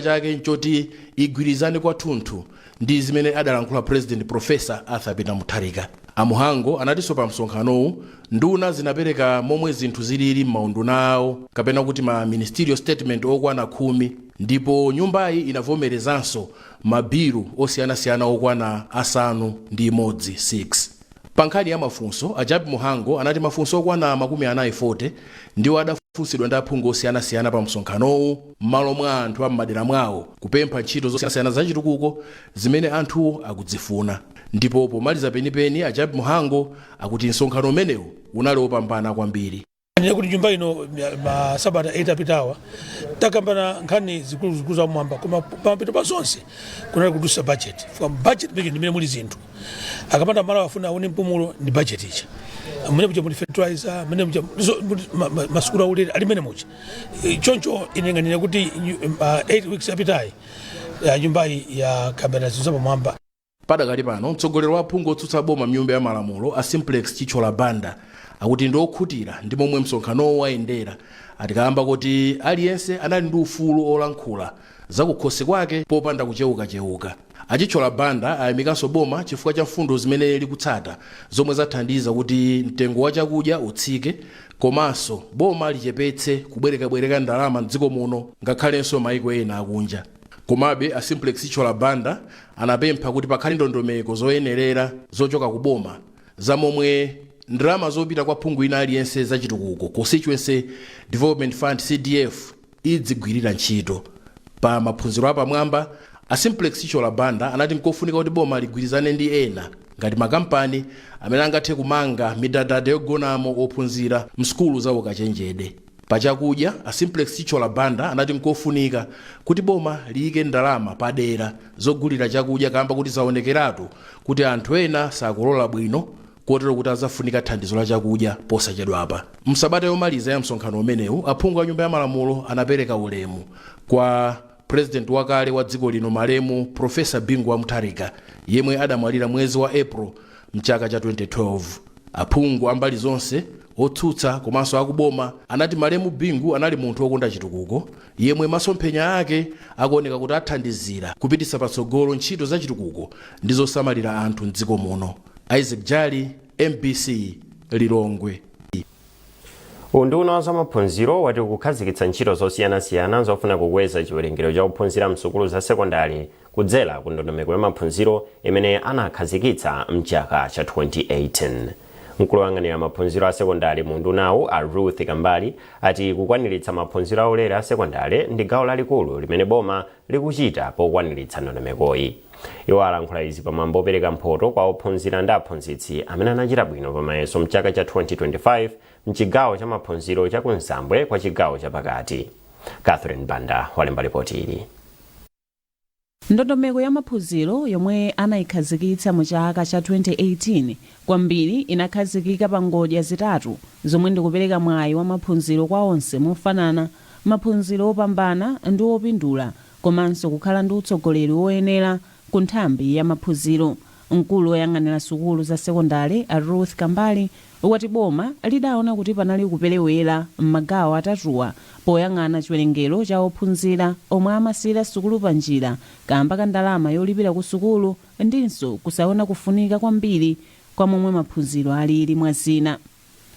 Chake nchoti igwirizane kwathunthu ndi zimene adalankhula President Professor Arthur Peter Mutharika. A Mhango anatinso pa msonkhanowu nduna zinapereka momwe zinthu zilili m'maunduna awo, kapena kuti ma ministerial statement okwana 10, ndipo nyumbayi inavomerezanso mabilu osiyanasiyana okwana 6 6. Pa nkhani ya mafunso, a Jappie Mhango anati mafunso okwana 40 ndiwo adafunsidwa ndi aphungu osiyanasiyana pa msonkhanowu m'malo mwa anthu a m'madera mwawo, kupempha ntchito zosiyanasiyana zachitukuko zimene anthuwo akudzifuna. Ndipo pomaliza penipeni, a Jappie Mhango akuti msonkhano umenewu unali wopambana kwambiri. Ndine kuti nyumba ino masabata 8 apitawa takambana nkhani zikuluzikulu zamwamba, koma pamapeto pa zonse kunali kudusa budget. From budget peke ndimene muli zinthu akapanda malo afuna aone mpumulo ndi budget icha, mmene muja muli fertilizer, mmene muja masukulu aulere ali mmene muja. Choncho ine nganene kuti 8 weeks apitayi nyumbayi yakambana zinthu zapamwamba. Padakali pano, mtsogoleri wa aphungu otsutsa boma mnyumba ya malamulo, a Simplex Chithyola Banda, akuti ndi okhutira ndi momwe msonkhanowo wayendera, atikamba kuti aliyense anali ndi ufulu olankhula zakukhosi kwake popanda kuchewukachewuka. A Chithyola Banda ayamikanso boma chifukwa cha mfundo zimene likutsata zomwe zathandiza kuti mtengo wa chakudya utsike, komanso boma lichepetse kubwerekabwereka ndalama mdziko muno ngakhalenso maiko ena akunja. Komabe, a Simplex Chithyola Banda anapempha kuti pakhale ndondomeko zoyenerera zochoka ku boma za momwe ndalama zopita kwa phungu ina aliyense zachitukuko, Constituency Development Fund, CDF, idzigwirira ntchito. Pa maphunziro apamwamba, a Simplex Chithyola Banda anati nkofunika kuti boma ligwirizane ndi ena ngati makampani amene angathe kumanga midadada yogonamo ophunzira msukulu za ukachenjede. Pachakudya, a Simplex Chithyola Banda anati nkofunika kuti boma liyike ndalama padera zogulira chakudya, kamba kuti zaonekeratu kuti anthu ena sakolola bwino, kotero kuti azafunika thandizo la chakudya posachedwapa. Msabata yomaliza ya msonkhano umenewu, aphungu a nyumba ya malamulo anapereka ulemu kwa President wakale wa dziko lino, malemu Professor Bingu wa Mutharika, yemwe adamwalira mwezi wa April mchaka cha 2012. Aphungu ambali zonse, otsutsa komanso akuboma, anati malemu Bingu anali munthu wokonda chitukuko yemwe masomphenya ake akuoneka kuti athandizira kupititsa patsogolo ntchito za chitukuko ndi zosamalira anthu mdziko muno. Isaac Jali, MBC, Lilongwe. Unduna wa zamaphunziro wati kukhazikitsa ntchito zosiyanasiyana zofuna kukweza chiwerengero cha ophunzira msukulu za sekondari kudzera ku ndondomeko ya maphunziro imene anakhazikitsa mchaka cha 2018. Mkulu woyang'anira maphunziro a sekondari mu undunawu, a Ruth Kambali, ati kukwaniritsa maphunziro aulere a sekondari ndi gawo lalikulu limene boma likuchita pokwaniritsa ndondomekoyi. Iwo alankhula izi pamwambo opereka mphoto kwa ophunzira ndi aphunzitsi amene anachita bwino pamayeso mchaka cha 2025 mchigawo cha maphunziro cha kumzambwe kwa chigawo chapakati. Catherine Banda walemba ripoti ili. Ndondomeko ya maphunziro yomwe anayikhazikitsa mu chaka cha 2018 kwambiri inakhazikika pa ngodya zitatu, zomwe ndikupereka mwayi wa maphunziro kwa onse mofanana, maphunziro opambana ndi opindula, komanso kukhala ndi utsogoleri woyenera ku nthambi ya maphunziro. Mkulu woyang'anira sukulu za sekondari, a Ruth Kambali, wati boma lidaona kuti panali kuperewera m'magawo atatuwa poyang'ana chiwerengero cha ophunzira omwe amasiyira sukulu panjira kamba ka ndalama yolipira ku sukulu, ndinso kusaona kufunika kwambiri kwa momwe maphunziro alili, mwa zina.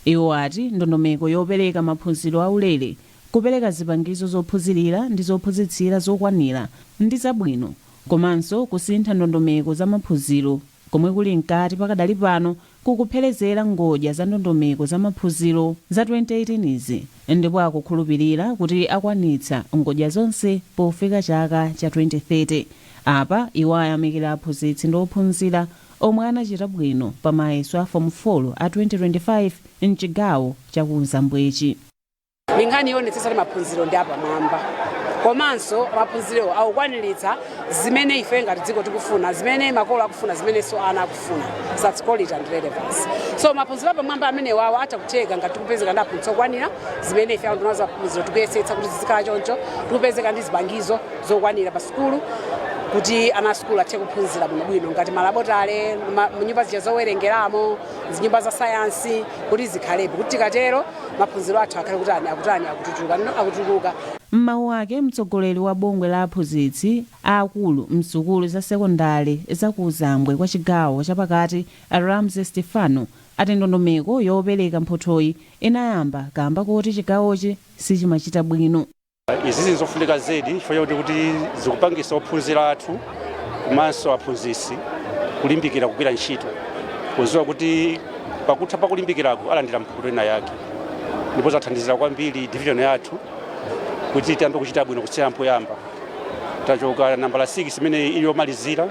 Iwo ati ndondomeko yopereka maphunziro aulere, kupereka zipangizo zophunzirira ndi zophunzitsira zokwanira ndi zabwino, komanso kusintha ndondomeko za maphunziro komwe kuli mkati pakadali pano kukupherezera ngodya za ndondomeko za maphunziro za 2018 izi, ndipo akukhulupirira kuti akwanitsa ngodya zonse pofika chaka cha 2030. Apa iwo ayamikira aphunzitsi ndi ophunzira omwe anachita bwino pa mayeso a Form 4 a 2025 mchigawo chakumzambwechi. Ndi nkhani yoonetsetsa kuti maphunziro ndi apamwamba, komanso maphunzirowo akukwaniritsa zimene ife ngati dziko tikufuna, zimene makolo akufuna, zimenenso ana akufuna. That's quality and relevance. So maphunziro apamwamba amenewawo atha kutheka ngati tikupezeka ndi aphunzitsi okwanira, zimene ife anduna za maphunziro tikuyesetsa kuti zizikhala choncho, tikupezeka ndi zipangizo zokwanira pa sukulu kuti ana a sukulu athe kuphunzira bwinobwino, ngati ma laboratory, nyumba zija zowerengeramo, zinyumba za sayansi, kuti zikhalepo, kuti tikatero maphunziro athu akhale kutani, akutani, akututuka, akutukuka. M'mawu ake, mtsogoleri wa bungwe la aphunzitsi aakulu msukulu za sekondale zakuzambwe kwa chigawo chapakati, a Ramsey Stefano, ati ndondomeko yopereka mphothoyi inayamba kamba kuti chigawochi sichimachita bwino. Izizi nzofunika zedi chifukwa chakuti kuti zikupangisa ophunzira athu komanso aphunzitsi kulimbikira kugwira ntchito, kudziwa kuti pakutha pakulimbikirako alandira mphotho ina yake, ndipo zathandizira kwambiri division yathu kuti tiyambe kuchita bwino kusiya poyamba tachoka nambala 6 imene ili yomalizira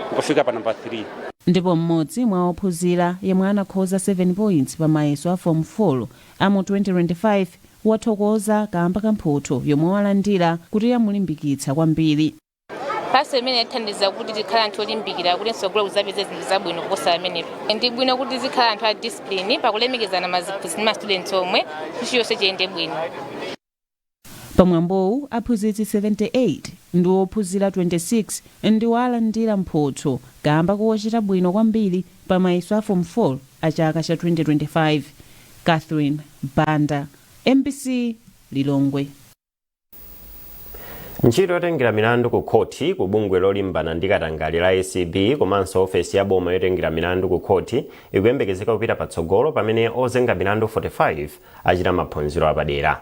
kukafika pa namba 3. Ndipo mmodzi mwa ophunzira yemwe anakhoza 7 points pa mayeso a Form 4 amu 2025 wathokoza kamba ka mphotho yomwe walandira kuti yamulimbikitsa kwambiri. Mphatso imene yatithandiza kuti tikhale anthu olimbikira kuti mtsogolo kuzapeza zinthu zabwino kuposa pamenepo. Ndi bwino kuti zikhala anthu a discipline pakulemekezana maziphunzitsi ndi ma students omwe, kuti chilichonse chiyende bwino. Pamwambowu, aphunzitsi 78 ndi ophunzira 26 ndiwo alandira mphotho kamba kochita bwino kwambiri pa mayeso a Form 4 a chaka cha 2025. Catherine Banda, MBC, Lilongwe. Ntchito yotengera milandu ku khoti ku bungwe lolimbana ndi katangale la ACB komanso ofesi ya boma yotengera milandu ku khoti ikuyembekezeka kupita patsogolo pamene ozenga milandu 45 achita maphunziro apadera.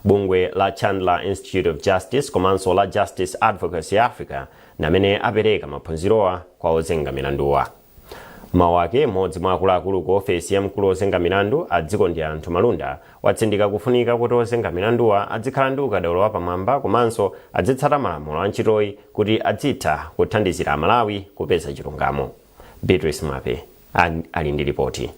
Bungwe la Chandler Institute of Justice komanso la Justice Advocacy Africa namene apereka maphunzirowa kwa ozenga milanduwa. Mawu ake, mmodzi mwa akuluakulu ku ofesi ya mkulu ozenga milandu, a Dziko ndi Anthu Malunda, watsindika kufunika kuti ozenga milanduwa adzikhala ndi ukadaulo wapamwamba komanso adzitsata malamulo a ntchitoyi kuti adzitha kuthandizira Amalawi kupeza chilungamo. Beatrice Mwape ali ndi ripoti.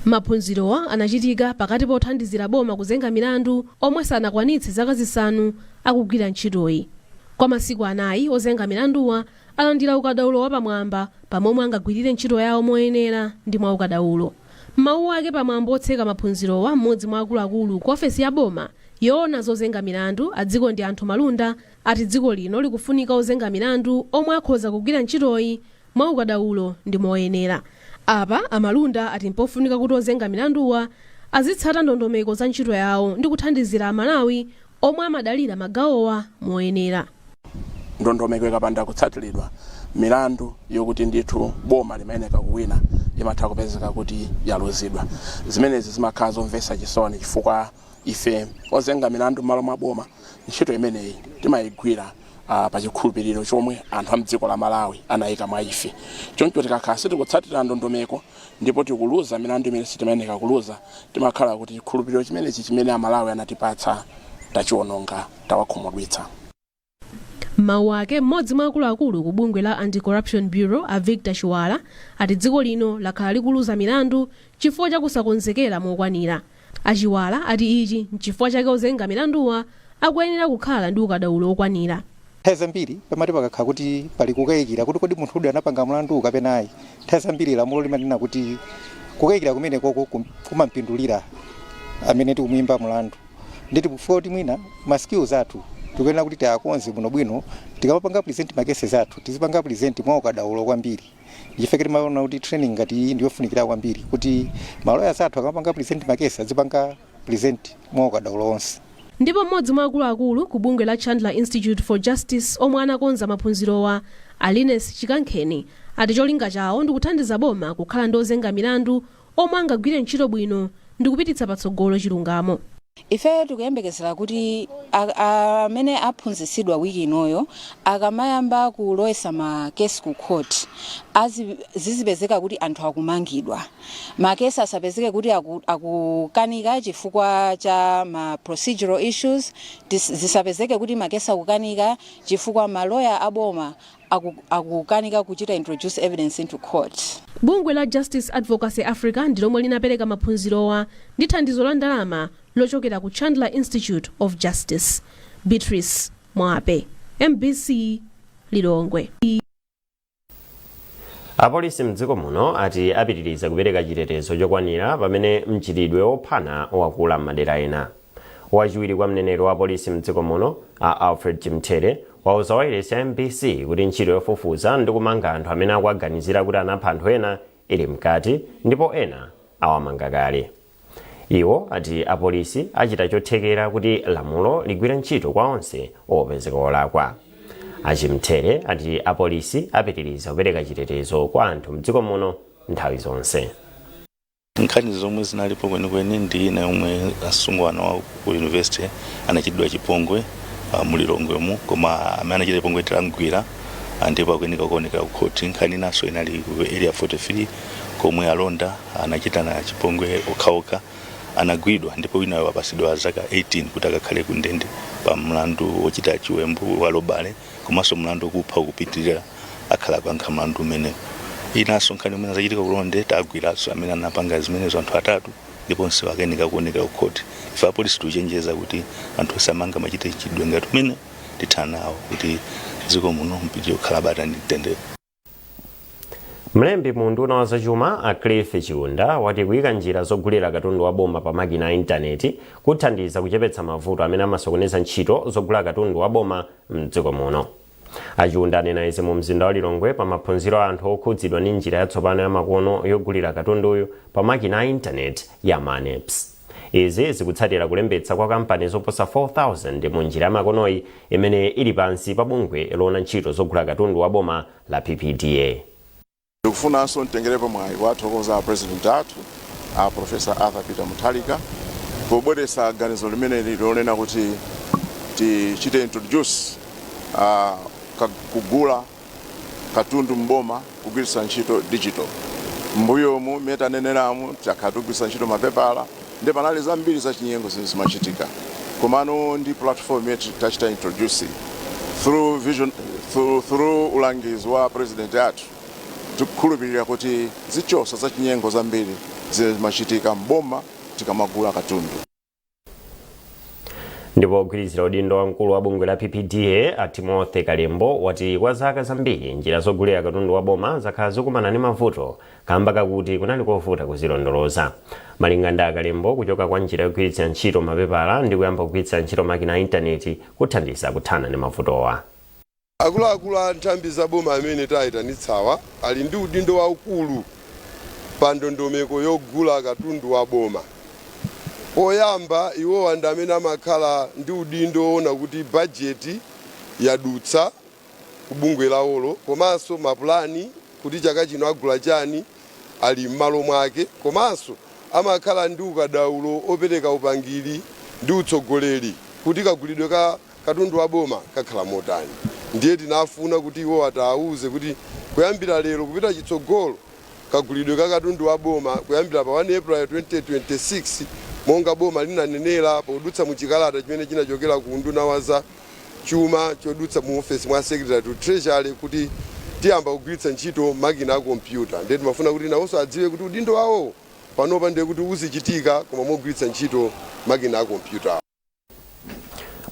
Maphunzirowa anachitika pakati pothandizira boma kuzenga milandu omwe sanakwanitse zaka 5 akugwira ntchitoyi. Kwa masiku 4, ozenga milanduwa alandira ukadaulo wapamwamba pamomwe angagwirire ntchito yawo moyenera ndi mwa ukadaulo. M'mawu ake pamwambo otseka maphunzirowa, mmodzi mwa akuluakulu ku ofesi ya boma yoona zozenga milandu, a Dziko ndi Anthu Malunda, ati dziko lino likufunika ozenga milandu omwe akhoza kugwira ntchitoyi mwa ukadaulo ndi moyenera. Apa amalunda ati mpofunika kuti ozenga milanduwa azitsata ndondomeko za ntchito yawo ndi kuthandizira Amalawi omwe amadalira magawowa moyenera. Ndondomeko ikapanda kutsatiridwa, milandu yokuti ndithu boma limayeneka kuwina imatha kupezeka kuti yaluzidwa. Zimenezi zimakhala zomvetsa chisoni chifukwa ife ozenga milandu m'malo mwa boma ntchito imeneyi timayigwira pa chikhulupiriro chomwe anthu a mdziko la Malawi anayika mwa ife. Choncho tikakhala sitikutsatira ndondomeko ndipo tikuluza milandu imene sitimayeneka kuluza, timakhala kuti chikhulupiriro chimenechi chimene Amalawi anatipatsa tachiwononga, tawakhumudwitsa. Mawu ake, mmodzi mwa akuluakulu ku bungwe la Anti-Corruption Bureau, a Victor Chiwala, ati dziko lino lakhala likuluza milandu chifukwa cha kusakonzekera mokwanira. Achiwala ati ichi nchifukwa chake ozenga milanduwa akuyenera kukhala ndi ukadaulo okwanira. Nthawi zambiri pamati pakakhala kuti pali kukayikira kuti kodi munthu uyu anapanga mlandu kapena ayi, nthawi zambiri lamulo limanena kuti kukayikira kumene koko kumampindulira amene tikumuyimba mlandu. Nditi kufika kuti mwina ma skills athu tikuyenera kuti tiakonze bwinobwino. Tikamapanga present ma cases athu, tizipanga present mwa ukadaulo kwambiri. Ndichifukwa timaona kuti training ngati iyi ndiyofunikira kwambiri kuti ma lawyers athu akamapanga present ma case azipanga present mwa ukadaulo onse. Ndipo mmodzi mwa akuluakulu ku bungwe la Chandler Institute for Justice omwe anakonza maphunzirowa, Alines Chikankheni, ati cholinga chawo ndi kuthandiza boma kukhala ndi ozenga milandu omwe angagwire ntchito bwino ndi kupititsa patsogolo chilungamo. Ife tikuyembekezera kuti amene aphunzitsidwa wiki inoyo akamayamba kulowesa ma case ku court, zizipezeka kuti anthu akumangidwa, ma case asapezeke kuti akukanika chifukwa cha ma procedural issues, zisapezeke kuti ma case akukanika chifukwa maloya aboma akukanika kuchita introduce evidence into court. Bungwe la Justice Advocacy Africa ndi lomwe linapereka maphunzirowa ndi thandizo la ndalama lochokera ku Chandler Institute of Justice. Beatrice Mwape, MBC, Lilongwe. Apolisi mdziko muno ati apitiriza kupereka chitetezo chokwanira pamene mchitidwe wophana wakula m'madera ena. Wachiwiri kwa mneneri wa polisi mdziko muno, a Alfred Chimthere, wauza wailesi ya MBC kuti ntchito yofufuza ndi kumanga anthu amene akuwaganizira kuti anapha anthu ena ili mkati ndipo ena awamanga kale. Iwo ati apolisi achita chothekera kuti lamulo ligwire ntchito kwa onse opezeka olakwa. A Chimthere ati apolisi apitiriza kupereka chitetezo kwa anthu mdziko muno nthawi zonse. Nkhani zomwe zinalipo kwenikweni ndi ina yomwe asungwana wa ku university anachitidwa chipongwe mu Lilongwemu, koma amene anachita chipongwe tilamgwira ndipo akuyeneka kuonekera ku khoti. Nkhani inanso inali ku Area 43 komwe alonda anachitana chipongwe okhaokha, anagwidwa ndipo winayo wapasidwa zaka 18 kuti akakhale ku ndende pa mlandu wochita chiwembu wa robbery komanso mlandu wokupha ukupitirira, akhala akuyankha mlandu umenewo. Inanso nkhani imene zachitika ku Liwonde, tagwiranso amene anapanga zimenezo, anthu atatu, ndipo onse akuyeneka kuonekera ku khoti. Ife apolisi tikuchenjeza kuti anthu osamanga machite mchitidwe ngati umene tithana nawo kuti dziko muno mpitire kukhala bata ndi mtendere. Mlembi mu unduna wa zachuma a Cliff Chiunda wati kuyika njira zogulira katundu wa boma pa makina a intaneti kuthandiza kuchepetsa mavuto amene amasokoneza ntchito zogula katundu wa boma mdziko muno. A Chiunda anena izi mu mzinda wa Lilongwe pa maphunziro a anthu okhudzidwa ndi njira yatsopano ya makono yogulira katunduyu pa makina a intaneti ya MANEPS. Izi zikutsatira kulembetsa kwa kampani zoposa 4,000 mu njira ya makonoyi imene ili pansi pa bungwe loona ntchito zogula katundu wa boma la PPDA. Ndikufunanso mtengerepo mwayi kuwathokoza a President athu a Professor Arthur Peter Mutharika pobweretsa ganizo limeneli lonena kuti tichite introduce kugula katundu mboma kugwiritsa ntchito digital. Mbuyomu mmene taneneramu takhala tikugwiritsa ntchito mapepala ndi panali zambiri zachinyengo zimene zimachitika, komano ndi platform imene tachita introduce through vision, through ulangizi wa President athu, tikukhulupirira kuti zichosa zachinyengo zambiri zimene zimachitika mboma tikamagula katundu. Ndipo ogwirizira udindo wa mkulu wa bungwe la PPDA a Timothy Kalembo wati kwa zaka zambiri njira zogulira katundu wa boma zakhala zikumana ndi mavuto kamba kakuti kunali kovuta kuzilondoloza. Malinga ndi a Kalembo, kuchoka kwa njira yogwiritsira ntchito mapepala ndi kuyamba kugwiritsa ntchito makina a intaneti kuthandiza kuthana ndi mavutowa. Akuluakulu a nthambi za boma amene tayitanitsawa ali ndi udindo waukulu pa ndondomeko yogula katundu wa boma. Poyamba, iwowa ndi amene amakhala ndi udindo woona kuti bajeti yadutsa ku bungwe lawolo komanso mapulani kuti chaka chino agula chani ali m'malo mwake, komanso amakhala ndi ukadaulo opereka upangiri ndi utsogoleri kuti kagulidwe ka katundu wa boma kakhala motani. Ndiye tinafuna kuti iwo atawuze kuti kuyambira lero kupita chitsogolo, kagulidwe ka katundu wa boma kuyambira pa 1 April 2026, monga boma linanenera podutsa mu chikalata chimene chinachokera ku unduna wa za chuma chodutsa mu ofesi mwa Secretary to Treasury, kuti tiyamba kugwiritsa ntchito makina a kompyuta. Ndiye timafuna kuti nawonso adziwe kuti udindo wawo panopa ndiye kuti uzichitika koma mogwiritsa ntchito makina a kompyuta.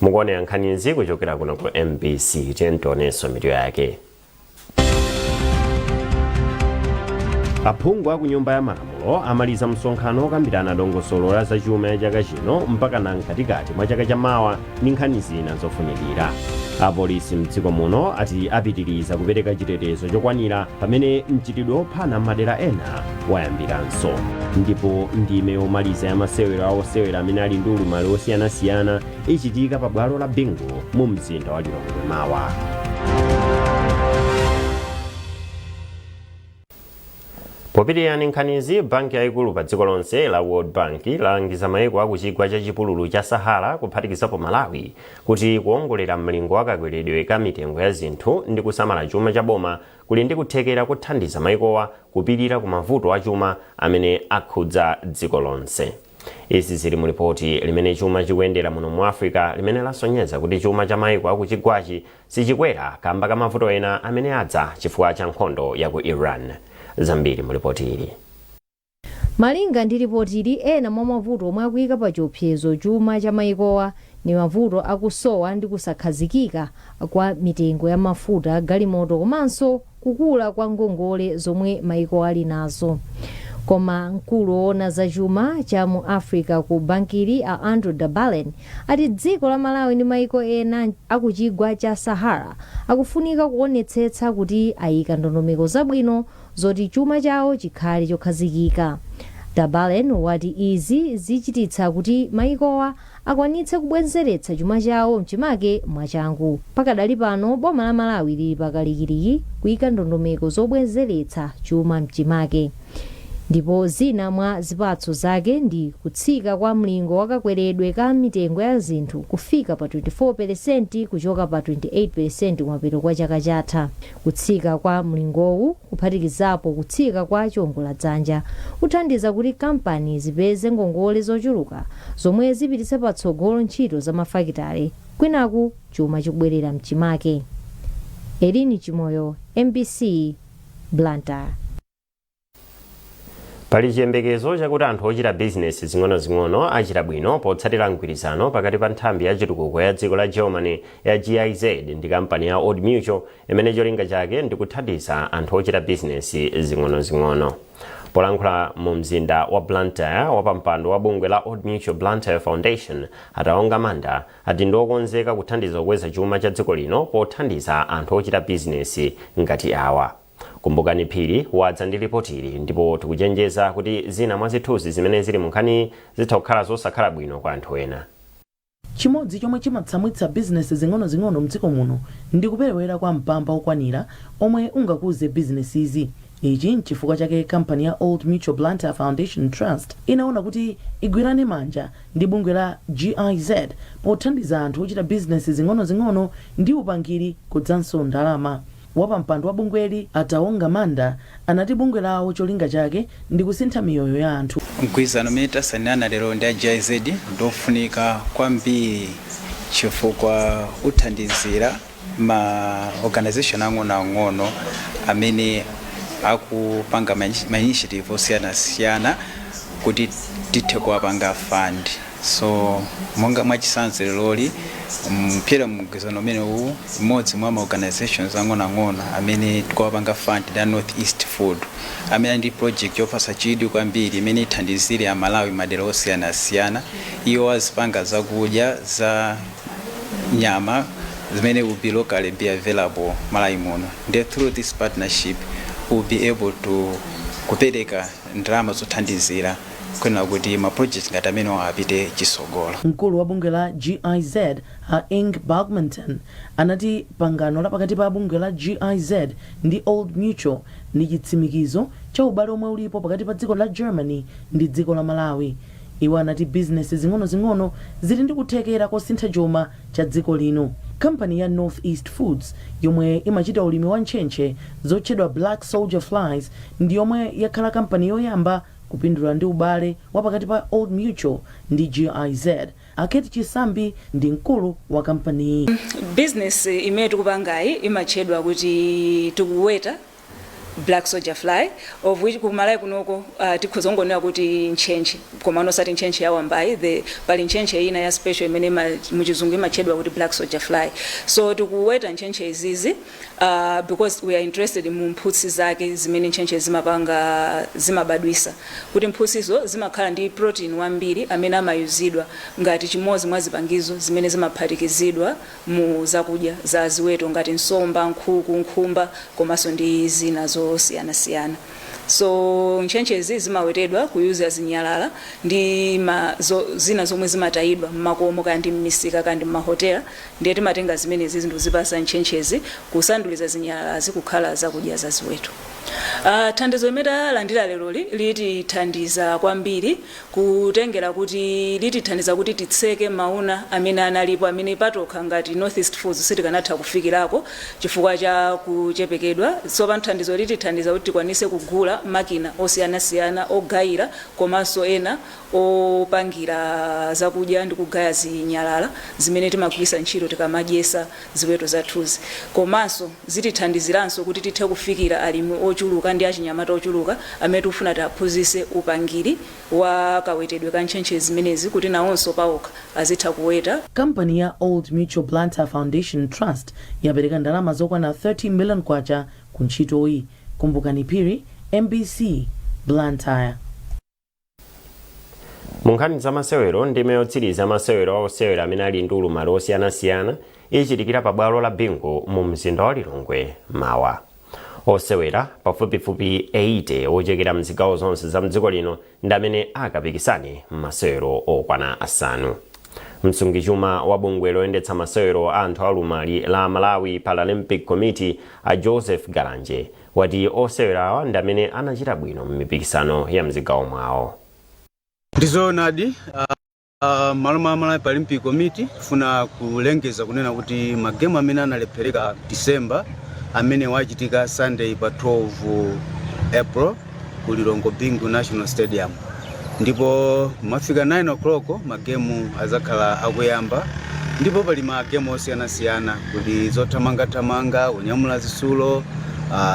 Mukuonera nkhanizi kuchokera kuno ku MBC. Tionenso mitu yake. Aphungu a ku Nyumba ya Malamulo amaliza msonkhano wokambirana dongosolo la zachuma ya chaka chino mpaka na mkatikati mwa chaka chamawa ndi nkhani zina zofunikira. Apolisi mdziko muno ati apitiriza kupereka chitetezo chokwanira pamene mchitidwe wophana m'madera ena wayambiranso. Ndipo ndime yomaliza ya masewero a osewera amene ali ndi ulumali osiyanasiyana ichitika pa bwalo la Bingu mu mzinda wa Lilongwe mawa. Popitirira ndi nkhanizi, banki yayikulu pa dziko lonse la World Bank lalangiza mayiko aku chigwa cha chipululu cha Sahara, kuphatikizapo Malawi, kuti kuwongolera mlingo wa kakweredwe ka mitengo ya zinthu ndi kusamala chuma cha boma kuli ndi kuthekera kothandiza mayikowa kupirira ku mavuto achuma amene akhudza dziko lonse. Izi zili mu lipoti limene chuma chikuyendera muno mu Africa limene lasonyeza kuti chuma cha mayiko akuchigwachi sichikwera kamba ka mavuto ena amene adza chifukwa cha nkhondo ya ku Iran. Zambiri mu lipoti ili. Malinga ndi lipotili, ena mwa mavuto omwe akuyika pa chiopsezo chuma cha mayikowa ndi mavuto akusowa ndi kusakhazikika kwa mitengo ya mafuta galimoto komanso kukula kwa ngongole zomwe mayiko ali nazo. Koma mkulu woona za chuma cha mu Africa ku bankili, a Andrew Dabalen, ati dziko la Malawi ndi mayiko ena akuchigwa cha Sahara akufunika kuonetsetsa kuti ayika ndondomeko zabwino zoti chuma chawo chikhale chokhazikika. Dabalen wati izi zichititsa kuti maikowa akwanitse kubwezeretsa chuma chawo mchimake mwachangu. Pakadali pano, boma la Malawi lili pakalikiliki kuyika ndondomeko zobwezeretsa chuma mchimake, ndipo zina mwa zipatso zake ndi kutsika kwa mlingo wakakweredwe ka mitengo ya zinthu kufika pa 24% kuchoka pa 28% kumapeto kwa chaka chatha. Kutsika kwa mlingowu, kuphatikizapo kutsika kwa chiwongoladzanja, kuthandiza kuti kampani zipeze ngongole zochuluka zomwe zipititse patsogolo ntchito za mafakitale, kwinaku chuma chikubwerera mchimake. Elini Chimoyo, MBC, Blantyre. Pali chiyembekezo chakuti anthu ochita bizinesi zing'ono-zing'ono achita bwino potsatira mgwirizano pakati pa nthambi ya chitukuko ya dziko la Germany ya GIZ ndi kampani ya Old Mutual, imene cholinga chake ndi kuthandiza anthu ochita bizinesi zing'ono-zing'ono. Polankhula mu mzinda wa Blantyre, wapampando wa bungwe la Old Mutual Blantyre Foundation, Ataonga Manda, ati ndiokonzeka kuthandiza kukweza chuma cha dziko lino pothandiza anthu ochita bizinesi ngati awa. Kumbukani Phiri wadza ndi ripotili, ndipo tikuchenjeza kuti zina mwa zithunzi zimene zili mu nkhani zitha kukhala zosakhala bwino kwa anthu ena. Chimodzi chomwe chimatsamwitsa bizinesi zing'ono-zing'ono mdziko muno ndi kuperewera kwa mpamba okwanira omwe ungakuze bizinesizi. Ichi nchifukwa chake kampani ya Old Mutual Blantyre Foundation Trust inaona kuti igwirane manja ndi bungwe la GIZ pothandiza anthu ochita bizinesi zing'ono-zing'ono ndi upangiri kudzanso ndalama. Wapampando wa bungweli, Ataonga Manda, anati bungwe lawo cholinga chake ndi kusintha miyoyo ya anthu. Mgwirizano umene tasayinirana lero ndi a GIZ ndofunika kwambiri chifukwa uthandizira ma organization ang'onoang'ono amene akupanga ma initiative osiyanasiyana kuti tithe kuwapanga fund. So monga mwachitsanzo, leroli mpyera mgwirizano umene uwu, imodzi mwa ma organizations ang'onoang'ono amene tikuwapanga fund ndi a North East Food, amene ali ndi project yopatsa chidwi kwambiri imene ithandizire Amalawi madera osiyanasiyana. Iwo azipanga zakudya za nyama zimene will be locally be available Malawi muno. Ndiye through this partnership we'll be able to kupereka ndalama zothandizira kuyenera kuti ma project ngati amenewo apite chitsogolo. Mkulu wa bungwe la GIZ, a Ing Bagmanton, anati pangano la pakati pa bungwe la GIZ ndi Old Mutual ndi chitsimikizo cha ubale omwe ulipo pakati pa dziko la Germany ndi dziko la Malawi. Iwo anati bizinesi zing'ono-zing'ono zili ndi kuthekera kosintha chuma cha dziko lino. Kampani ya North East Foods, yomwe imachita ulimi wa ntchentche zotchedwa black soldier flies, ndi yomwe yakhala kampani yoyamba kupindula ndi ubale wa pakati pa Old Mutual ndi GIZ. Aketi Chisambi ndi mkulu wa kampaniyi. Business imene tikupangayi imatchedwa kuti tikuweta black soldier fly, of which ku Malawi kunoko tikhoza kungonena kuti ntchentche, koma osati ntchentche ya wambayi. Pali ntchentche ina ya special imene muchizungu imatchedwa kuti black soldier fly. So tikuweta ntchentche izizi because we are interested mu mphutsi zake zimene ntchentche zimapanga, zimabadwisa, kuti mphutsizo zimakhala ndi protein wambiri amene amayuzidwa ngati chimodzi mwa zipangizo zimene zimaphatikizidwa mu zakudya za ziweto ngati nsomba, nkhuku, nkhumba komanso ndi zina zosiyanasiyana. So ntchentchezi zimawetedwa kuyuza zinyalala ndi zina zomwe zimatayidwa mmakomo, kaya ndi mmisika, kaya ndi mmahotela. Ndiye timatenga zimenezi zinthu zipasa ntchentchezi kusanduliza zinyalalazi kukhala zakudya za ziweto. Thandizo limene talandira leroli litithandiza kwambiri, kutengera kuti litithandiza kuti titseke mauna amene analipo, amene patokha ngati North East Foods sitikanatha kufikirako chifukwa cha kuchepekedwa. So pano thandizo litithandiza kuti tikwanise kugula makina osiyanasiyana ogayira komanso ena opangira zakudya ndi kugaya zinyalala zimene timagwiritsa ntchito tikamadyesa ziweto zathuzi. Komanso zitithandiziranso kuti tithe kufikira alimi ochuluka ndi achinyamata ochuluka amene tikufuna tiaphunzitse upangiri wa kawetedwe ka ntchentche zimenezi, kuti nawonso pawokha azitha kuweta. Kampani ya Old Mutual Blantyre Foundation Trust yapereka ndalama zokwana 30 million kwacha ku ntchitoyi. Kumbukani Phiri, MBC, Blantyre. Mu nkhani za masewero, ndime yotsiriza masewero a osewera amene ali ndi ulumali osiyanasiyana ichitikira pa bwalo la Bingu mu mzinda wa Lilongwe mawa. Osewera pafupifupi 80 ochokera mzigawo zonse za mdziko lino ndi amene akapikisane m'masewero okwana 5. Msungichuma wa bungwe loyendetsa masewero a anthu aulumali la Malawi Paralympic Committee, a Joseph Galanje, wati osewerawa ndi amene anachita bwino m'mipikisano ya mzigawo mwawo. Ndizoonadi, malo mwa Malawi Paralympic Committee tifuna kulengeza kunena kuti magemu amene analephereka December amene wachitika Sunday pa 12 April ku Lilongwe Bingu National Stadium, ndipo mafika 9 o'clock magemu azakhala akuyamba, ndipo pali magemu osiyanasiyana. Kuli zothamangathamanga, kunyamula zitsulo,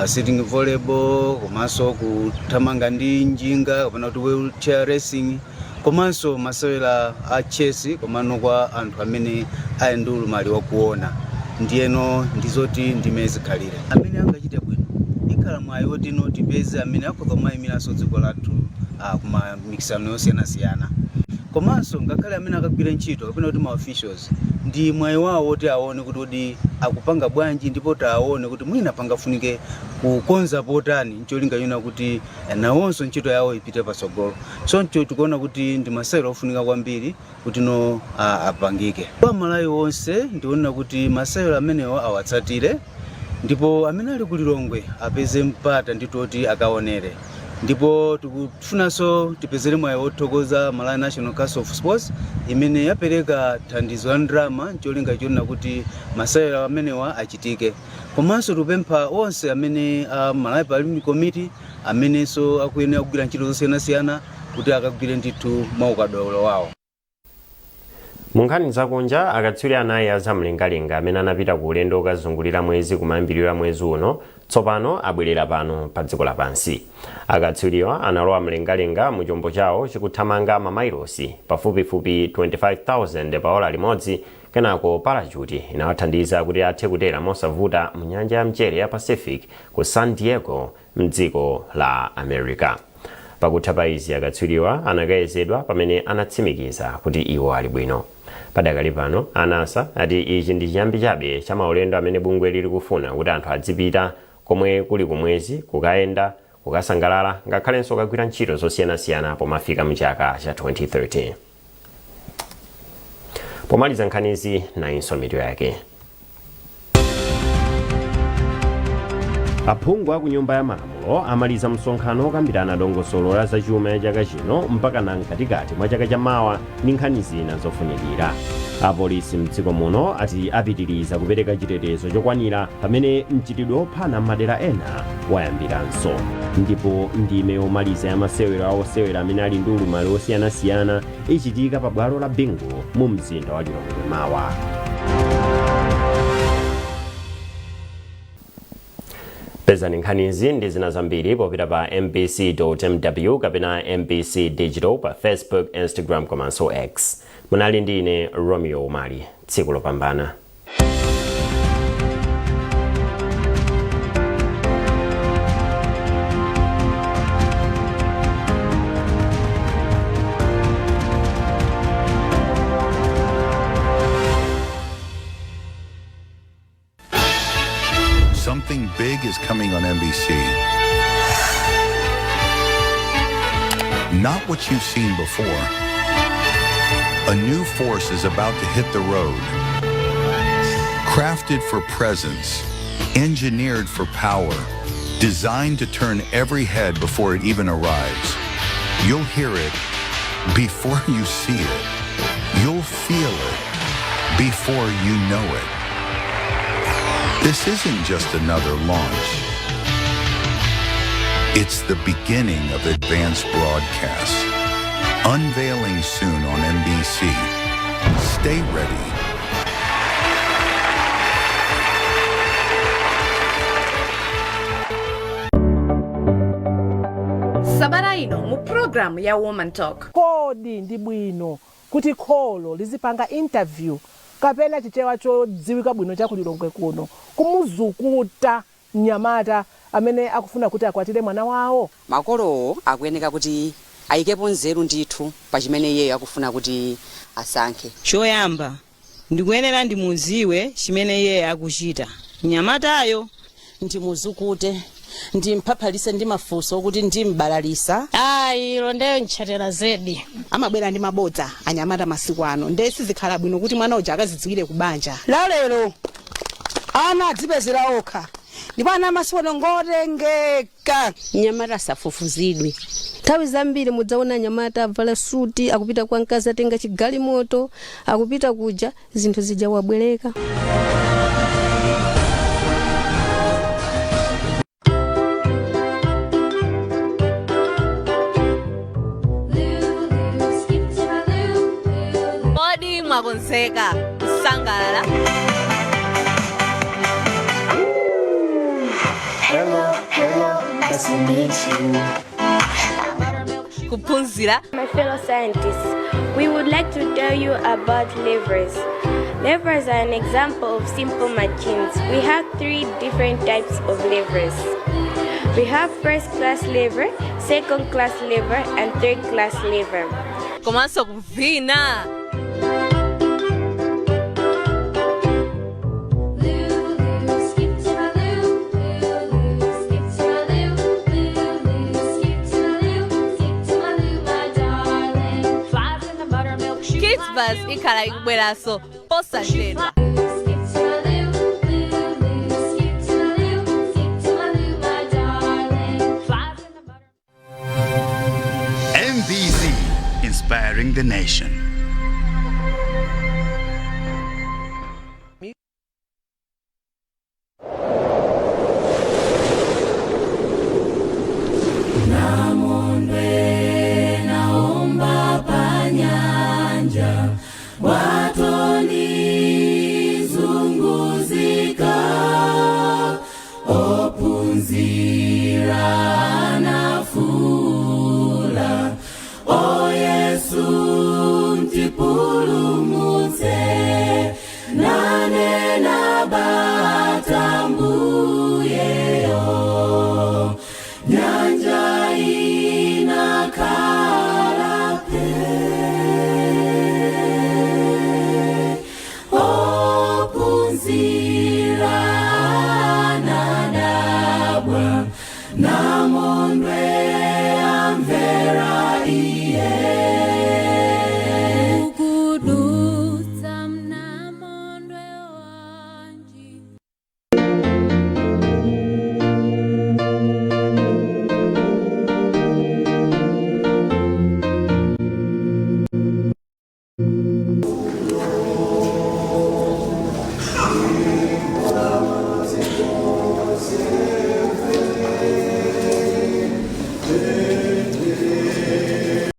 sitting volleyball, komanso kuthamanga ndi njinga kapena kuti wheelchair racing, komanso masewera a chess, komano kwa anthu amene ali ndi ulumali wakuona. Ndiyeno ndizoti ndimene zikhalire. Amene angachite bwino ikhala mwayi woti no tipeze amene akhoza kumayimiranso dziko lathu kuma mikisano yosiyanasiyana, komanso ngakhale amene akagwire ntchito kapena kuti ma officials, ndi mwayi wawo woti aone kuti kodi akupanga bwanji, ndipo taone kuti mwina pangafunike kukonza potani ncholinga chona kuti nawonso ntchito yawo ipite patsogolo. Choncho tikuona kuti ndi masewero ofunika kwambiri kuti no apangike. Kwa Malawi onse ndionena kuti masewero amenewo awatsatire, ndipo amene ali ku Lilongwe apeze mpata nditoti akaonere. Ndipo tikufunanso tipezere mwayi wothokoza Malawi National Council of Sports imene yapereka thandizo la ndalama ncholinga chonena kuti masewero amenewa achitike. Komanso tikupempha onse amene a Malawi Paralympic Committee amenenso akuyenera kugwira ntchito zosiyanasiyana kuti akagwire ndithu mwaukadaulo wawo. Mu nkhani zakunja, akatswiri 4 a zamlengalenga amene anapita ku ulendo okazungulira mwezi kumayambiriro a mwezi uno tsopano abwerera pano pa dziko lapansi. Akatswiriwa analowa mlengalenga mu chombo chawo chikuthamanga mamailosi pafupifupi 25,000 pa ola limodzi. Kenako parachuti inawathandiza kuti athe kutera mosavuta mu nyanja ya mchere ya Pacific ku San Diego mdziko la America. Pakutha pa izi, akatswiriwa anakayezedwa pamene anatsimikiza kuti iwo ali bwino. Padakali pano, a NASA ati ichi ndi chiyambi chabe cha maulendo amene bungwe lili kufuna kuti anthu adzipita komwe kuli kumwezi kukayenda, kukasangalala, ngakhalenso kukagwira ntchito zosiyanasiyana pomafika mu chaka cha 2030. Pomaliza nkhanizi, nayinso mitu yake. Aphungu a ku Nyumba ya Malamulo amaliza msonkhano wokambirana dongosolo la zachuma ya chaka chino mpakana mkatikati mwa chaka chamawa ndi nkhani zina zofunikira. Apolisi mdziko muno ati apitiriza kupereka chitetezo chokwanira pamene mchitidwe wophana m'madera ena wayambiranso. Ndipo ndime yomaliza ya masewero a osewera amene ali ndi ulumali osiyanasiyana ichitika pa bwalo la Bingu mu mzinda wa Lilongwe mawa. Pezani nkhanizi ndi zina zambiri popita pa mbc.mw kapena MBC Digital pa Facebook, Instagram komanso X. Munali ndi ine Romeo Umali. Tsiku lopambana. Something big is coming on MBC. Not what you've seen before. A new force is about to hit the road. Crafted for presence, engineered for power, designed to turn every head before it even arrives. You'll hear it before you see it. You'll feel it before you know it. This isn't just another launch. It's the beginning of advanced broadcasts. Unveiling soon on MBC. Stay ready. Sabata ino mu programu ya Woman Talk. Kodi ndi bwino kuti kholo lizipanga interview, kapena Chichewa chodziwika bwino cha ku Lilongwe kuno, kumuzukuta mnyamata amene akufuna kuti akwatire mwana wawo? Makolowo akuyeneka kuti ayikepo nzeru ndithu pa chimene iyeyo akufuna kuti asankhe. Choyamba ndikuyenera ndimuziwe chimene iye akuchita mnyamatayo. Ndimuzukute. Ndimphaphalise ndi mafunso okuti ndimbalalisa. Ayi, londeyo ntchatera zedi. Amabwera ndi mabodza anyamata masiku ano, nde sizikhala bwino kuti mwana uja akazidziwire kubanja. Lalero ana adzipezera okha, ndipo ana amasiku ano ngotengeka. Mnyamata asafufuzidwe. Nthawi zambiri mudzaona anyamata avala suti akupita kwa mkazi, atenga chigalimoto akupita kuja, zinthu zija wabwereka. Kodi mwakonzeka kusangalala? Hello, hello, nice to meet you. Kuphunzira? My fellow scientists, we would like to tell you about levers. Levers are an example of simple machines. We have three different types of levers. We have first class lever, second class lever, and third class lever. Komanso kuvina? Kids Bus ikhala ikubweranso posachedwa. MBC, inspiring the nation. Namondwe naomba panyanja, bwatoni zunguzika, ophunzira anafuula, o Yesu mtipulumutse, nanena batambuyeyo, nyanja inakhala phe, ophunzira.